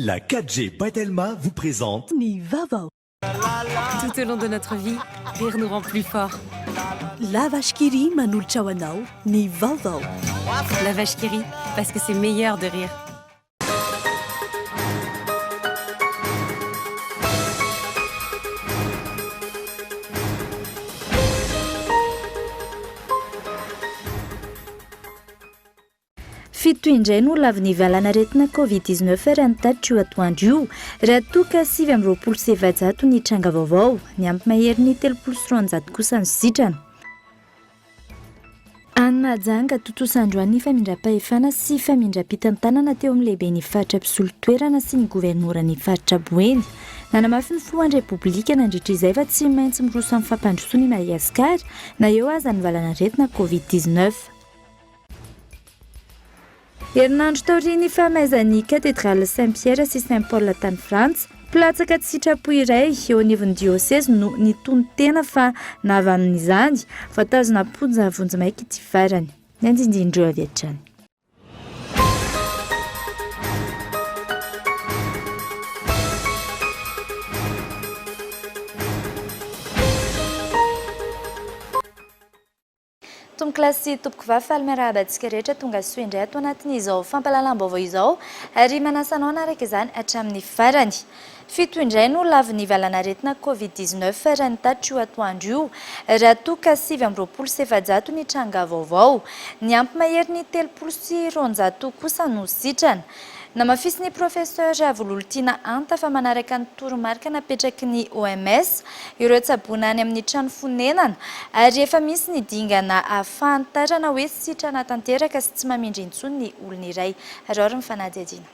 La 4G by Telma vous présente Ny vaovao. Tout au long de notre vie, rire nous rend plus forts. La Vache qui rit manolotra ho anao ny vaovao. La Vache qui rit, parce que c'est meilleur de rire. Fito indray no lavin'ny valanaretina Covid 19 raha ny tatitra io atoandro io, raha toa ka 429 ny tranga vaovao, niampy maherin'ny 230 kosa ny sitrana. Any Mahajanga, tontosa androany ny famindram-pahefana sy famindram-pitantanana teo amin'ny lehiben'ny faritra mpisolo toerana sy ny governoran'ny faritra Boeny. Nanamafy ny filohan'ny Repoblika nandritra izay fa tsy maintsy miroso amin'ny fampandrosoana i Madagasikara na eo aza ny valanaretina Covid 19. Herinandro taorian'ny fahamaizan'ny Cathédrale Saint Pierre sy Saint Paul tany Frantsa, mpilatsaka tsy sitrapo iray eo anivon'ny diosezy no nitono-tena fa nahavanona izany, voatazona am-ponja vonjimaika ity farany. Ny andinindin'ireo avy hatrany. Tompokolahy sy tompokovavy, faly miarahaba antsika rehetra tonga soa indray ato anatin'izao fampahalalam-baovao izao ary manasa anao hanaraka izany hatramin'ny farany. Fito indray no lavon'ny valanaretina Covid 19 raha ny tatitra io atoandro io, raha toa ka 429 ny tranga vaovao. Niampy maherin'ny 230 kosa no sitrana. Namafisin'ny Professeur Vololtiana Anta fa manaraka ny toromarika napetraky ny OMS ireo tsaboina any amin'ny trano fonenana ary efa misy ny dingana ahafantarana hoe sitrana tanteraka sy tsy mamindra intsony ny olona iray. Araho ny fanadihadiana.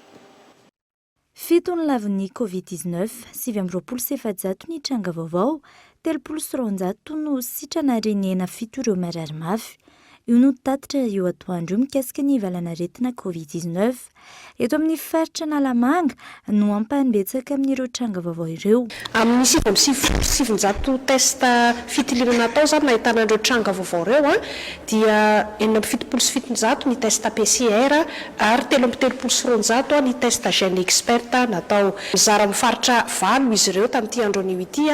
Fito ny lavon'ny Covid 19, 429 ny tranga vaovao, 230 no sitrana ary nihena fito ireo marary mafy. Io no tatitra io atoandro io mikasika ny valanaretina Covid 19. Eto amin'ny faritra Analamanga no ampahany betsaka amin'ireo tranga vaovao ireo. Amin'ny 999 test fitiliana natao izany nahitana an'ireo tranga vaovao ireo dia 776 ny test PCR ary 233 ny test GeneXpert natao. Mizara amin'ny faritra valo izy ireo tamin'ity andro anio ity.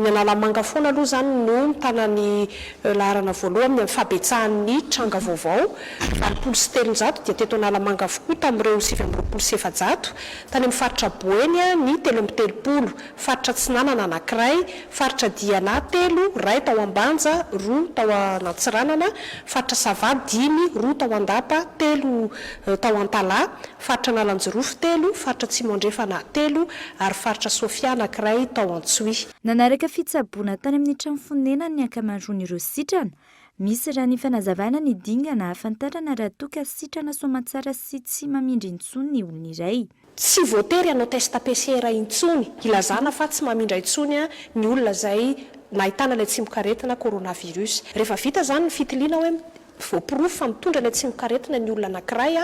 Ny Analamanga foana aloha izany no mitana ny laharana voalohany amin'ny fahabetsahan'ny tranga vaovao, 380 dia teto Analamanga avokoa tamin'ireo 429, tany amin'ny faritra Boeny ny 33, faritra Atsinanana anankiray, faritra Diana telo, iray tao Ambanja, roa tao Antsiranana, faritra Sava dimy, roa tao Andapa, telo tao Antalaha, Faritra Analanjirofo telo, Faritra Atsimo Andrefana telo ary Faritra Sofia anankiray tao Antsohihy. Nanaraka fitsaboana tany amin'ny trano fonenany ny ankamaroan'ireo sitrana. Misy raha ny fanazavana ny dingana ahafantarana raha toa ka sitrana soamantsara sy tsy mamindra intsony ny olona iray. Tsy voatery hanao test PCR intsony hilazana fa tsy mamindra intsony ny olona izay nahitana ilay tsimokaretina coronavirus. Rehefa vita izany ny fitiliana hoe Voaporofo fa mitondra ilay tsimokaretina ny olona anankiray,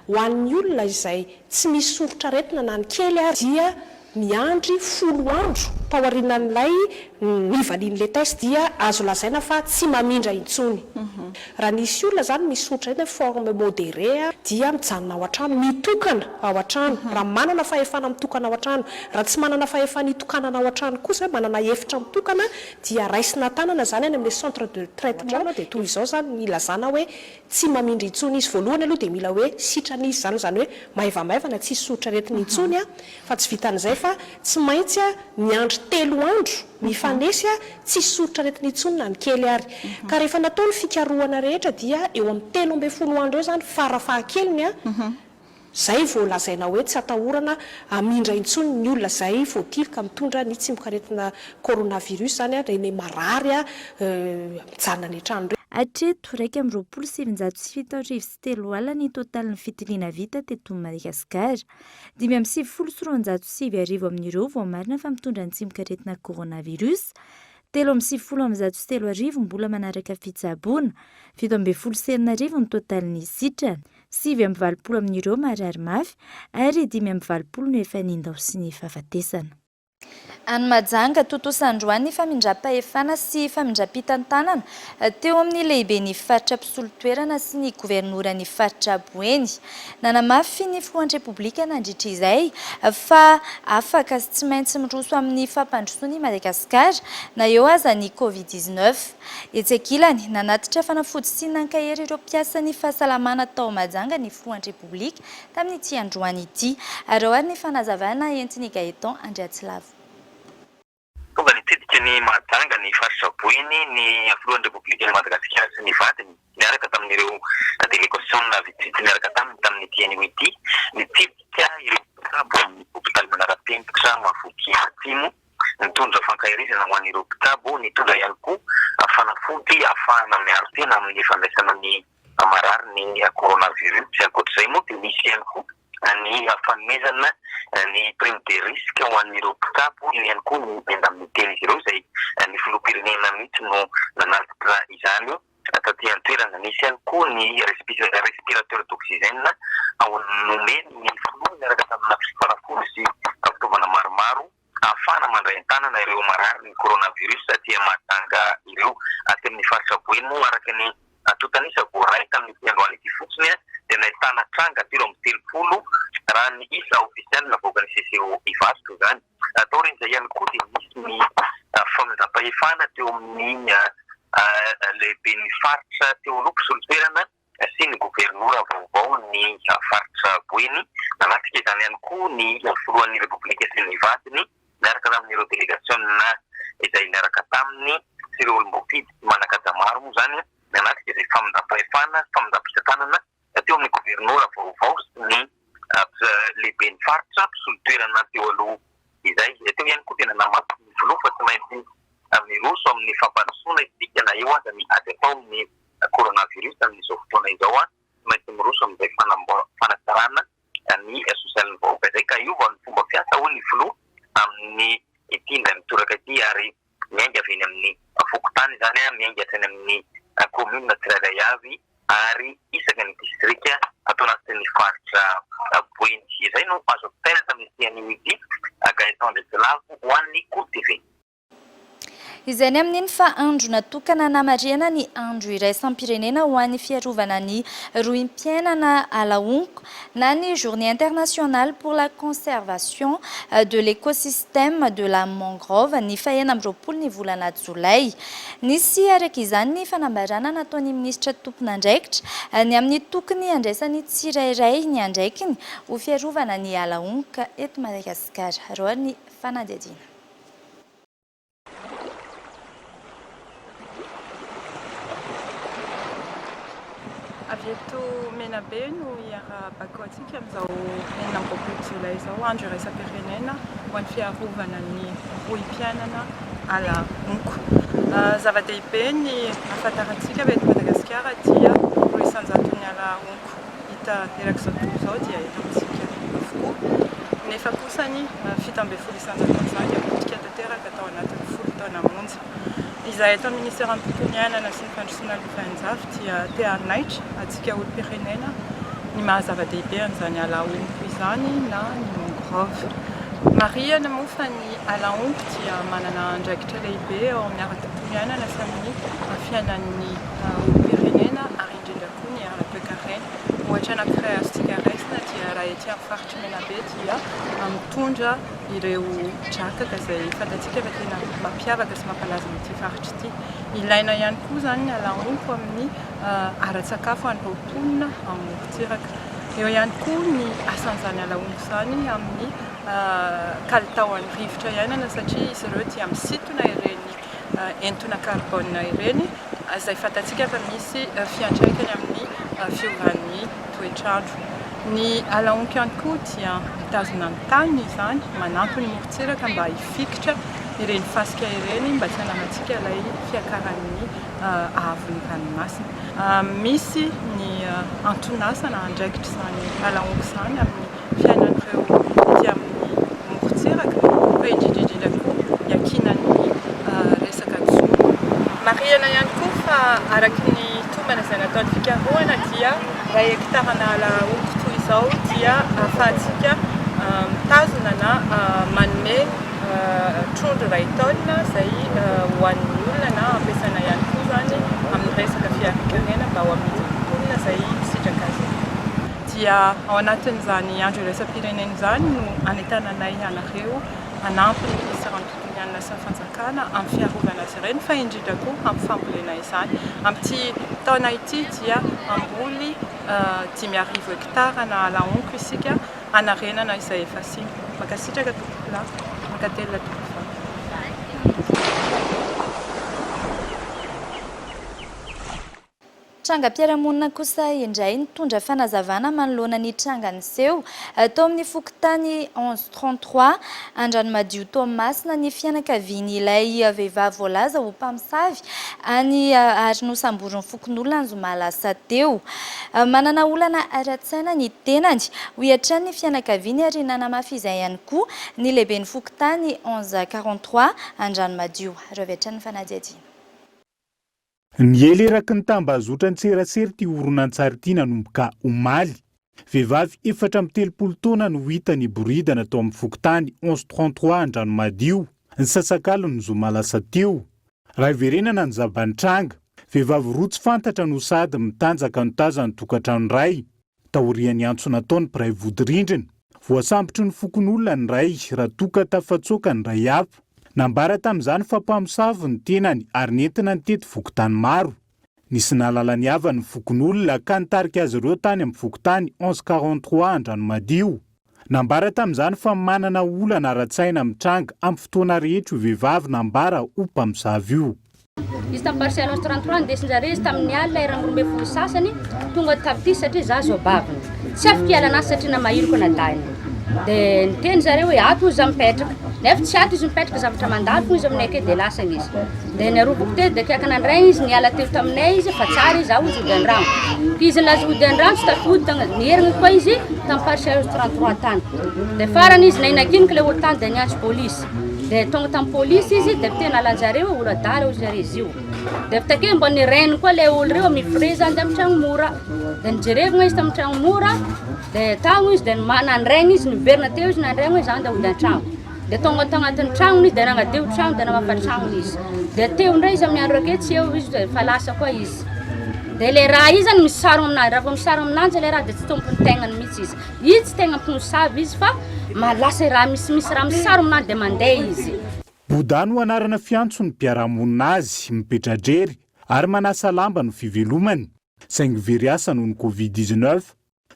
ho an'ny olona izay tsy misy soritr'aretina na ny kely ary dia miandry folo andro taorianan'ilay nivalian'ilay test dia azo lazaina fa tsy mamindra intsony. Raha nisy olona izany misy soritr'aretina forme modérée dia mijanona ao an-trano, mitokana ao an-trano, raha manana fahefana mitokana ao an-trano, raha tsy manana fahefana hitokanana ao an-trano kosa, manana efitra mitokana dia raisina an-tanana izany any amin'ilay centre de traitement dia toy izao izany ny ilazana hoe tsy mamindra intsony izy, voalohany aloha dia mila hoe sitrana izy izany, izany hoe maivamaivana tsisy soritr'aretina intsony fa tsy vitan'izay fa tsy maintsy miandry telo andro mifanesy tsisy soritr'aretina intsony na ny kely ary, ka rehefa natao ny fikarohana rehetra dia eo amin'ny 13 andro eo izany farafahakeliny Zay vao lazaina hoe tsy atahorana hamindra intsony ny olona zay voatily ka mitondra ny tsimokaretina coronavirus zany reny marary mijanona any an-trano reny. Hatreto, 7921 ny totalin'ny fitiliana vita teto Madagasikara. 295 amin'ireo voamarina fa mitondra ny tsimokaretina coronavirus. 393 mbola manaraka fitsaboana. 617 ny totalin'ny sitrana. 89 amin'ireo marary mafy ary 85 no efa nindaosin'ny fahafatesana. Any Mahajanga, tontosa androany ny famindram-pahefana sy famindram-pitantanana teo amin'ny lehiben'ny faritra mpisolo toerana sy ny governoran'ny faritra Boeny. Nanamafy ny filohan'ny Repoblika nandritra izay fa afaka sy tsy maintsy miroso amin'ny fampandrosoana i Madagasikara na eo aza ny Covid 19. Etsy ankilany, nanatitra fanafody sy nankahery ireo mpiasan'ny fahasalamana tao Mahajanga ny filohan'ny Repoblika tamin'ity androany ity. Araho ary ny fanazavana entin'i Gaëtan Andriatsilavo. Tonga nitsidika ny Mahajanga ny faritra Boeny ny filohan'ny Repoblikan'i Madagasikara sy ny vadiny niaraka tamin'ireo delegasiona vitsivitsy niaraka taminy tamin'ity anio ity. Nitsidika ireo mpitsabo amin'ny hopitaly manara-penitra Mahavoky Atsimo, nitondra fankaherezana ho an'ireo mpitsabo, nitondra ihany koa fanafody ahafahana miaro tena amin'ny fandraisana ny marary ny coronavirus. Ankoatra izay moa dia nisy ihany koa ny fanomezana ny prime de risque ho an'ireo mpitsabo, eo ihany koa ny indemnité-n'izy ireo izay ny filoham-pirenena mihitsy no nanatitra izany taty an-toerana. Nisy ihany koa ny respirateur d'oxygène ao nomen'ny filoha niaraka tamina fanafody sy fitaovana maromaro ahafahana mandray an-tanana ireo marary ny coronavirus aty Mahajanga ireo. Aty amin'ny faritra Boeny moa araka ny antontan'isa voaray tamin'ity androany ity fotsiny dia nahitana tranga 33 raha ny isa ofisialy navoakan'ny CCO Ivato izany. Taorian'izay ihany koa dia nisy ny famindram-pahefana teo amin'ny lehiben'ny faritra teo aloha mpisolo toerana sy ny governora vaovao ny faritra Boeny. Nanatrika izany ihany koa ny filohan'ny Repoblika sy ny vadiny niaraka tamin'ireo delegasiona izay niaraka taminy sy ireo olom-boafidy sy manan-kaja maro moa izany nanatrika izay famindram-pahefana sy famindram-pitantanana teo amin'ny governora vaovao sy ny lehiben'ny faritra mpisolo toerana teo aloha izay. Teo ihany koa dia nanamafy ny filoha fa tsy maintsy miroso amin'ny fampandrosoana isika na eo aza ny ady atao amin'ny coronavirus amin'izao fotoana izao, tsy maintsy miroso amin'izay fanatsarana ny sosialin'ny vahoaka izay ka hiova ny fomba fiasa hoy ny filoha amin'ny ity indray mitoraka ity ary miainga avy eny amin'ny fokontany izany, miainga hatrany amin'ny commune tsirairay avy ary isaka ny distrika ato anatin'ny faritra Boeny. Izay no azo ampitaina tamin'ity anio ity. Gaëtan Andriatsilavo ho an'ny Kolo TV. Izay ny amin'iny fa andro natokana hanamarihana ny andro iraisam-pirenena ho an'ny fiarovana ny rohim-piainana ala honko na ny Journée internationale pour la conservation de l'écosystème de la mangrove ny faha-26 ny volana jolay. Nisy araka izany ny fanambarana nataon'ny minisitra tompon'andraikitra ny amin'ny tokony handraisan'ny tsirairay ny andraikiny ho fiarovana ny ala honko eto Madagasikara. Roa ny fanadihadiana. Avy eto Menabe no hiarahabako antsika amin'izao 26 jolay izao, andro iraisam-pirenena ho an'ny fiarovana ny rohim-piainana ala honko. Zava-dehibe ny ahafantarantsika fa eto Madagasikara dia roa isan-jaton'ny ala honko hita erak'izao tontolo izao dia eto amintsika avokoa. Nefa kosa ny 17% amin'izany dia potika tanteraka tao anatin'ny folo taona monja. Izahay eto amin'ny Ministeran'ny Tontolo Iainana sy ny Fandrosoana Lovainjafy dia te hanaitra antsika olom-pirenena ny maha zava-dehibe an'izany ala honko izany na ny mangrove. Marihana moa fa ny ala honko dia manana andraikitra lehibe eo amin'ny ara-tontolo iainana sy amin'ny fiainan'ny olom-pirenena ary indrindra koa ny ara-toekarena. Ohatra anankiray azontsika raisina dia raha ety amin'ny faritr'i Menabe dia mitondra ireo drakaka izay fantatsika fa tena mampiavaka sy mampalaza an'ity faritra ity. Ilaina ihany koa izany ny ala honko amin'ny ara-tsakafo an'ireo mponina amin'ny morontsiraka. Eo ihany koa ny asan'izany ala honko izany amin'ny kalitaon'ny rivotra iainana satria izy ireo dia misintona ireny entona carbone ireny izay fantatsika fa misy fiantraikany amin'ny fiovan'ny toetr'andro. Ny ala honko ihany koa dia mitazona ny tany izany, manampy ny morontsiraka mba hifikitra ireny fasika ireny mba tsy hananantsika ilay fiakaran'ny haavon'ny ranomasina. Misy ny anton'asa na andraikitr'izany ala honko izany amin'ny fiainan'ireo ety amin'ny morontsiraka fa indrindra indrindra koa iankinan'ny resaka jono. Marihana ihany koa fa araka ny tombana izay nataon'ny fikarohana dia iray hekitara-na ala honko toy izao dia ahafahantsika mitazona na manome. iray taonina izay hohanin'ny olona na ampiasaina ihany koa izany amin'ny resaka fiharian-karena mba ho amidin'ny mponina izay misitraka azy ireny. Dia ao anatin'izany andro iraisam-pirenena izany no anentananay anareo hanampy ny minisiteran'ny tontolo iainana sy ny fanjakana amin'ny fiarovana azy ireny fa indrindra koa amin'ny fambolena izany. Amin'ity taona ity dia hamboly 5000 hektara na ala honko isika hanarenana izay efa simba. Mankasitraka tompokolahy. Mankatelina tompokovavy. Trangam-piarahamonina kosa indray nitondra fanazavana manoloana ny tranga niseho tao amin'ny fokontany 11 33 Andranomadio Toamasina ny fianakavian'ilay vehivavy voalaza ho mpamosavy any ary nosamborin'ny fokonolona ny zoma lasa teo. Manana olana ara-tsaina ny tenany, hoy hatrany ny fianakaviany ary nanamafy izay ihany koa ny lehiben'ny fokontany 11 43 Andranomadio. Ireo avy hatrany ny fanadihadiana. Niely eraky ny tambazotran-tserasera ity horonantsary ity nanomboka omaly. Vehivavy 34 taona no hita niboridana tao amin'ny fokontany 11 33 Andranomadio, ny sasakalin'ny zoma lasa teo. Raha hiverenana ny zava-nitranga, vehivavy roa tsy fantatra no sady mitanjaka no tazan'ny tokantrano iray, taorian'ny antso nataon'ny mpiray vodirindrina. Voasambotry ny fokonolona ny iray raha toa ka tafatsoaka ny iray hafa. Nambara tamin'izany fa mpamosavy ny tenany ary nentina nitety fokontany maro. Nisy nahalala ny havany ny fokonolona ka nitarika azy ireo tany amin'ny fokontany 11 43 Andranomadio. Nambara tamin'izany fa manana olana ara-tsaina mitranga amin'ny fotoana rehetra io vehivavy nambara ho mpamosavy io. Izy tamin'ny parcelle 11 33 nindesin-jareo izy tamin'ny alina 12 sasany tonga tamin'ity satria za zobaviny. Tsy afaka hiala anazy satria namahiriko anadahiny. Dia niteny zareo hoe ato izy za mipetraka. Nefa tsy ato izy mipetraka zavatra mandalo fo izy aminay akeo dia lasany izy. Dia niarovako teo dia akaiky nandray izy niala teo taminay izy fa tsara izy aho izy hody an-drano. Izy nilaza hody an-drano tsy tafody tagna nierigna koa izy tamin'ny parcelle 33 tany. Dia farany izy nainakinika ilay olo tany dia niantso polisy. Dia tonga tamin'ny polisy izy dia tena nalanjareo hoe olo adala hozy zareo izy io. Dia avy takeo mba nirainy koa ilay olo ireo mifre zany tamin'ny tragno mora. Dia nijerevina izy tamin'ny tragno mora dia tagno izy dia nandraigny izy niverina teo izy nandraigny hoe za andeha hody an-tragno. Dia tonga tao agnatin'ny tragnony izy dia nagnadio tragno dia namafa tragnony izy. Dia teo indray izy amin'ny andro akeo tsy eo izy dia efa lasa koa izy. Dia ilay raha io zany misarogno aminazy, raha vao misarogno aminanjy ilay raha dia tsy tompon'ny tegnany mihitsy izy. Izy tsy tegna mpomosavy izy fa mahalasa raha misimisy raha misarogno aminanjy dia mandeha izy. Boda no anarana fiantson'ny mpiara-monina azy, mipetra-drery ary manasa lamba no fivelomany, saingy very asa noho ny Covid 19.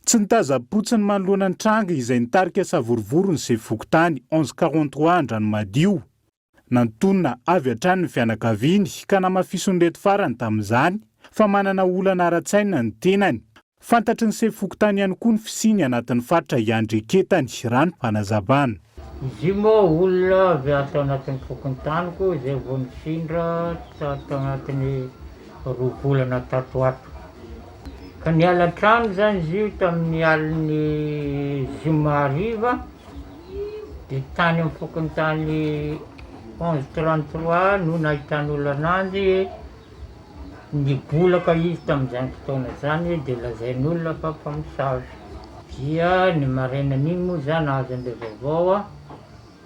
Tsy nitazam-potsiny manoloana ny tranga izay nitarika savorovoro ny sefo fokontany 11 43 Andranomadio. Nantonina avy hatrany ny fianakaviany ka namafisin'ireto farany tamin'izany fa manana olana ara-tsaina ny tenany. Fantatry ny sefo fokontany ihany koa ny fisiany anatin'ny faritra iandreketany, raha ny fanazavana. Izy io moa olona avy ato anatin'ny fokontaniko izay vao nifindra tato anatin'ny roa volana tato ho ato. Ka niala an-trano zany izy io tamin'ny alin'ny zoma hariva, de tany amin'ny fokontany 11 33 no nahitan'olona ananjy, nibolaka izy tamin'izany fotoana zany de lazain'olona fa mpamosavy. Dia ny marainan'iny moa za nahazo an'ilay vaovao aho,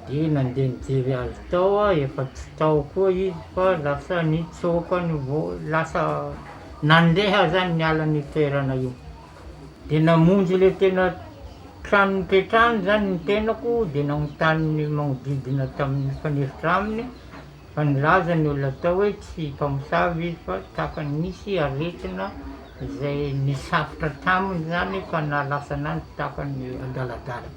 Dia nandeha nijery azy tao aho, efa tsy tao koa izy fa lasa nitsoaka nivo- lasa nandeha zany niala an'io toerana io. Dia namonjy ilay tena trano nipetrahany zany ny tenako dia nanontany ny manodidina tamin'ny mifanefitra aminy fa nilaza ny olona tao hoe tsy mpamosavy izy fa tahaka ny nisy aretina izay nisafotra taminy zany ka nahalasa an'azy tahaka ny adaladala.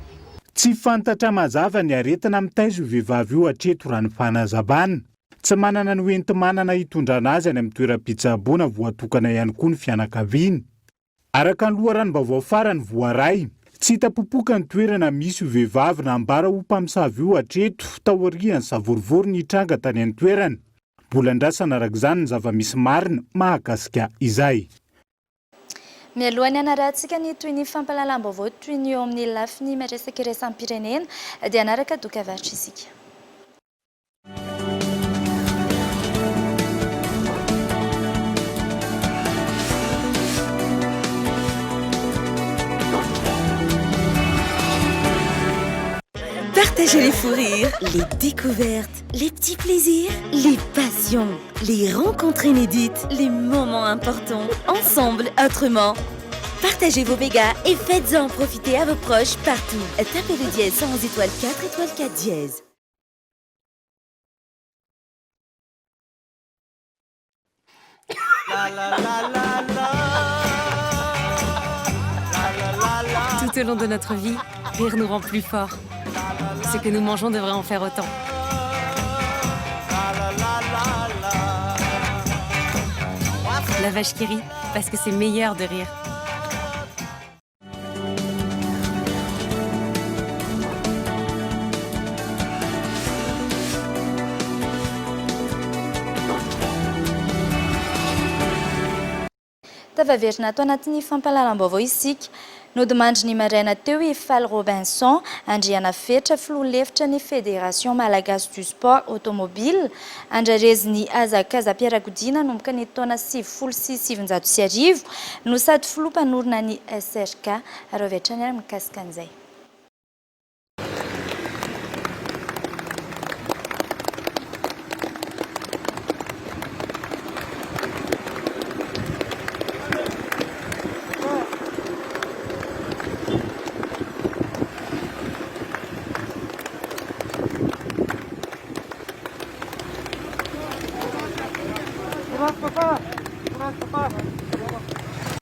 Tsy fantatra mazava ny aretina mitaiza io vehivavy io hatreto raha ny fanazavana. Tsy manana ny hoenti-manana hitondrana azy any amin'ny toeram-pitsaboana voatokana ihany koa ny fianakaviany. Araka ny loharanom-baovao farany voaray, tsy hita popoka ny toerana misy io vehivavy nambara ho mpamosavy io hatreto taorian'ny savorovoro nitranga tany an-toerana. Mbola andrasana araka izany ny zava-misy marina mahakasika izay. Mialohan'ny hanarahantsika ny tohin'ny fampahalalam-baovao toy ny eo amin'ny lafiny miresaka iraisam-pirenena dia hanaraka dokavarotra isika. Partagez les fous rires, les découvertes, les petits plaisirs, les passions, les rencontres inédites, les moments importants, ensemble, autrement. Partagez vos mégas et faites-en profiter à vos proches partout. Tapez le dièse 111 étoile 4 étoile 4 dièse. Tout au long de notre vie, rire nous rend plus forts. Ce que nous mangeons devrait en faire autant. La vache qui rit, parce que c'est meilleur de rire. Tafaverina ato anatin'ny fampahalalam-baovao isika. Nodimandry ny maraina teo i Faly Robinson Andrianafetra, filoha lefitra ny Fédération Malagasy du Sport Automobile, andrarezin'ny hazakazam-piarakodia nanomboka ny taona 1990 no sady filoha mpanorina ny SRK. Ary avy hatrany ary mikasika an'izay.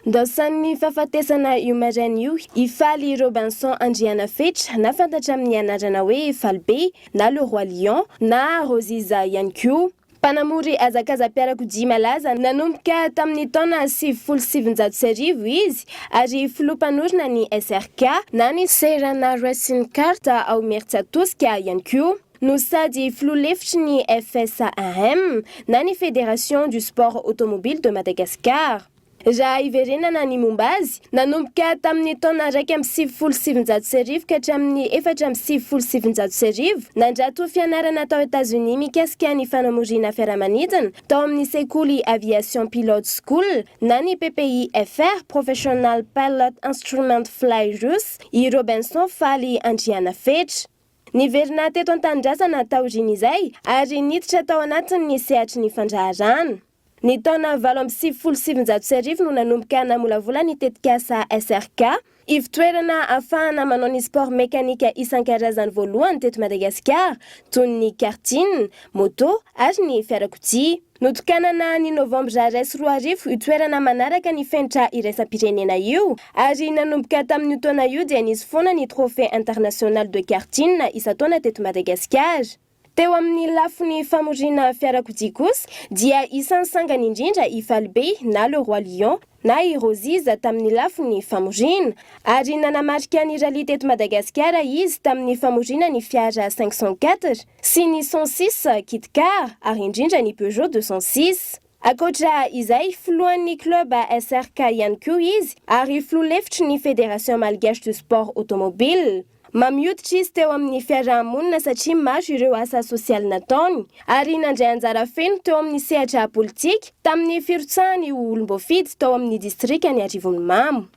Ndaosan'ny fahafatesana io maraina io i Faly Robinson Andrianafetra na fantatra amin'ny anarana hoe Faly Be na Le Roi Lion na Roziza ihany koa. Mpanamory hazakaza-piarakodia malaza nanomboka tamin'ny taona 1990 izy ary filoha mpanorina ny SRK na ny Serana Racing Kart ao Imerintsiatosika ihany koa no sady filoha lefitry ny FSAM na ny Fédération du Sport Automobile de Madagascar. Raha hiverenana ny momba azy, nanomboka tamin'ny taona 1991 ka hatramin'ny 1994, nandrato fianarana tao Etazonia mikasika ny fanamoriana fiaramanidina tao amin'ny sekoly Aviation Pilot School na ny PPIFR, Professional Pilot Instrument Fly Russe, i Robinson Faly Andrianafetra. Niverina teto an-tanindrazana taorian'izay ary niditra tao anatin'ny sehatry ny fandraharahana. Ny taona 1998 no nanomboka namolavola ny tetikasa SRK, ivotoerana ahafahana manao ny sport mekanika isan-karazany voalohany teto Madagasikara, toy ny karting, moto ary ny fiarakodia. Notokanana ny novambra 2001 io toerana manaraka ny fenitra iraisam-pirenena io, ary nanomboka tamin'io taona io dia nisy foana ny Trophée International de Karting isan-taona teto Madagasikara. Teo amin'ny lafiny famoriana fiarakodia kosa dia isan'ny sangany indrindra i Faly Be na Le Roi Lion na i Roziza tamin'ny lafiny famoriana. Ary nanamarika ny rallye teto Madagasikara izy tamin'ny famoriana ny fiara 504 sy ny 106 Kit Car ary indrindra ny Peugeot 206. Ankoatra izay, filohan'ny club SRK ihany koa izy ary filoha lefitry ny Fédération Malgache du Sport Automobile. Mamihoditra izy teo amin'ny fiaraha-monina satria maro ireo asa sosialy nataony ary nandray anjara feno teo amin'ny sehatra politika tamin'ny firotsahany ho olom-boafidy tao amin'ny distrikan'i Arivonimamo.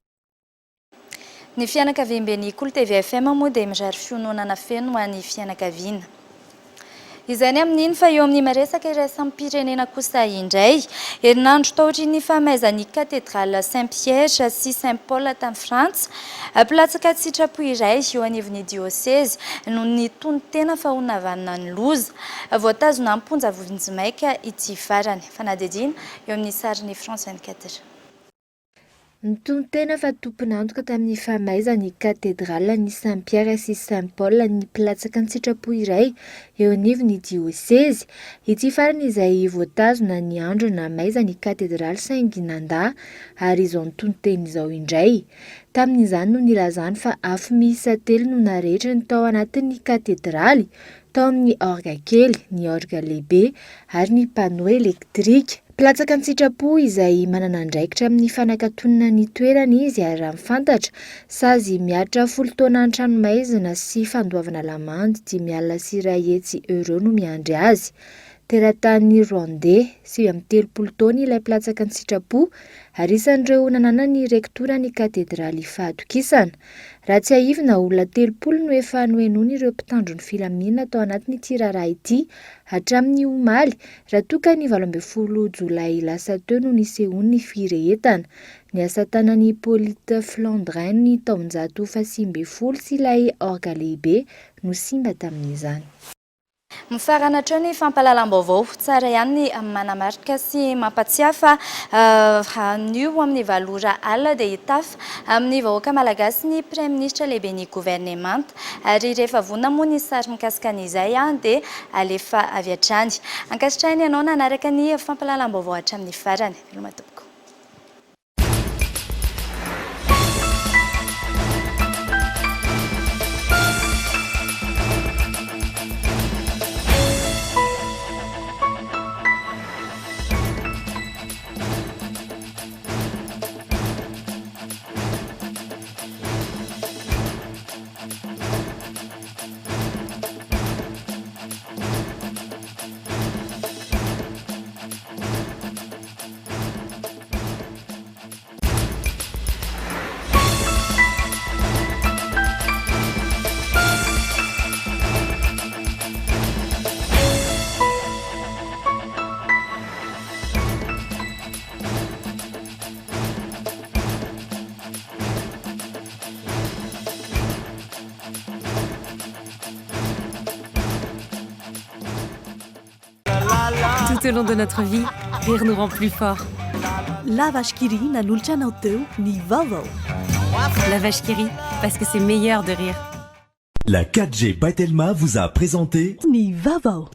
Ny fianakaviamben'ny Kolo TV FM moa dia mirary fiononana feno ho an'ny fianakaviana. Izay ny amin'iny fa eo amin'ny maresaka iraisam-pirenena kosa indray. Herinandro taorian'ny fahamaizan'ny Cathédrale Saint Pierre sy Saint Paul tany Frantsa, mpilatsaka an-tsitrapo iray eo anivon'ny diosezy no nitonon-tena fa ho navanona ny loza. Voatazona am-ponja vonjimaika ity farany. Fanadihadiana eo amin'ny sarin'ny France 24. Nitonon-tena fa tompon'antoka tamin'ny fahamaizan'ny katedralin'i Saint Pierre sy Saint Paul ny mpilatsaka an-tsitrapo iray eo anivon'ny diosezy. Ity farany izay voatazona ny andro nahamaizan'ny katedraly saingy nandà ary izao nitonon-tena izao indray. Tamin'izany no nilazany fa afo miisa telo no narehitra ny tao anatin'ny katedraly, tao amin'ny orga kely, ny orga lehibe ary ny panneau elektrika. Mpilatsaka an-tsitrapo izay manana andraikitra amin'ny fanakatonana ny toerana izy ary raha ny fantatra, sazy mihatra folo taona an-tranomaizina sy fandoavana lamandy 105 alina euros no miandry azy. Teratany Rwandais, 39 taona ilay mpilatsaka an-tsitrapo ary isan'ireo nananan'ny rektoran'ny katedraly fahatokisana. Raha tsiahivina, olona 30 no efa nohenoin'ireo mpitandro ny filaminana tao anatin'ity raharaha ity hatramin'ny omaly, raha toa ka ny 18 jolay lasa teo no nisehoan'ny firehetana. Ny asa tanan'i Hippolyte Flandrin ny taonjato fahasivy sy ilay orga lehibe no simba tamin'izany. Mifarana hatreo ny fampahalalam-baovao. Tsara ihany ny manamarika sy mampatsiahy fa anio amin'ny valo ora alina dia hitafa amin'ny vahoaka malagasy ny Praiminisitra lehiben'ny governemanta. Ary rehefa vonona moa ny sary mikasika an'izay dia alefa avy hatrany. Ankasitrahina ianao nanaraka ny fampahalalam-baovao hatramin'ny farany. Veloma tompoko. Tout au long de notre vie, rire nous rend plus forts. La Vache qui rit nanolotra anao teo ny vaovao. La Vache qui rit, parce que c'est meilleur de rire. La 4G by Telma vous a présenté Ny vaovao.